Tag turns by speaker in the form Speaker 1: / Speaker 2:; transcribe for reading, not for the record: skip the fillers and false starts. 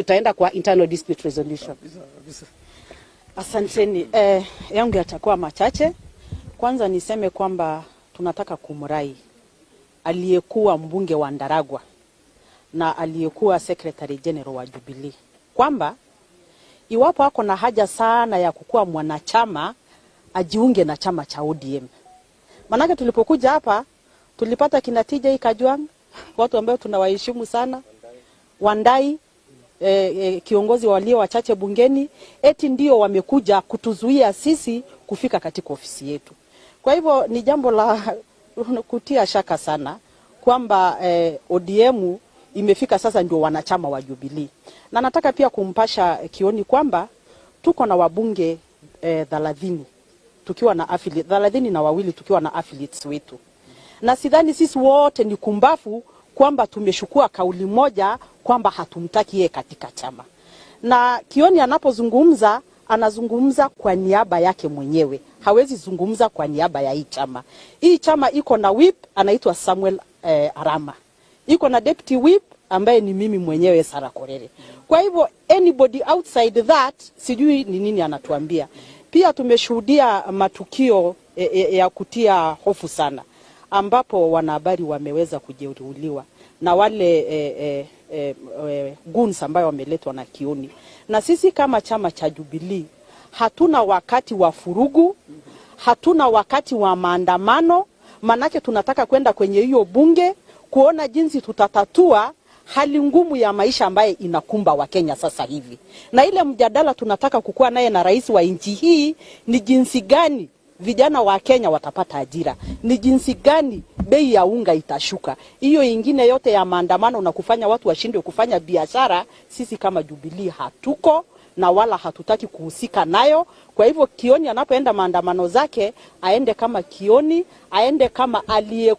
Speaker 1: Tutaenda kwa internal dispute resolution.
Speaker 2: Asanteni. Yangu yatakuwa machache. Kwanza niseme kwamba tunataka kumrai aliyekuwa mbunge wa Ndaragwa na aliyekuwa Secretary General wa Jubilee kwamba iwapo ako na haja sana ya kukuwa mwanachama, ajiunge na chama cha ODM. Manake tulipokuja hapa tulipata kina TJ Kajwang, watu ambao tunawaheshimu sana, Wandai, kiongozi walio wachache bungeni, eti ndio wamekuja kutuzuia sisi kufika katika ofisi yetu. Kwa hivyo ni jambo la kutia shaka sana kwamba ODM imefika sasa ndio wanachama wa Jubilee. Na nataka pia kumpasha Kioni kwamba tuko na wabunge 30 tukiwa na affiliate 32 tukiwa na affiliates wetu, na sidhani sisi wote ni kumbafu kwamba tumeshukua kauli moja kwamba hatumtaki yeye katika chama. Na Kioni anapozungumza, anazungumza kwa niaba yake mwenyewe, hawezi zungumza kwa niaba ya hii chama. Hii chama iko na whip anaitwa Samuel Arama, iko na deputy whip ambaye ni mimi mwenyewe, Sara Korere. Kwa hivyo anybody outside that, sijui ni nini anatuambia. Pia tumeshuhudia matukio ya kutia hofu sana ambapo wanahabari wameweza kujeruhiwa na wale goons ambayo wameletwa na Kioni. Na sisi kama chama cha Jubilee hatuna wakati wa furugu, hatuna wakati wa maandamano, manake tunataka kwenda kwenye hiyo bunge kuona jinsi tutatatua hali ngumu ya maisha ambaye inakumba Wakenya sasa hivi. Na ile mjadala tunataka kukuwa naye na rais wa nchi hii ni jinsi gani vijana wa Kenya watapata ajira, ni jinsi gani bei ya unga itashuka. Hiyo ingine yote ya maandamano na kufanya watu washindwe kufanya biashara, sisi kama Jubilee hatuko na wala hatutaki kuhusika nayo. Kwa hivyo Kioni anapoenda maandamano zake, aende kama Kioni, aende kama aliye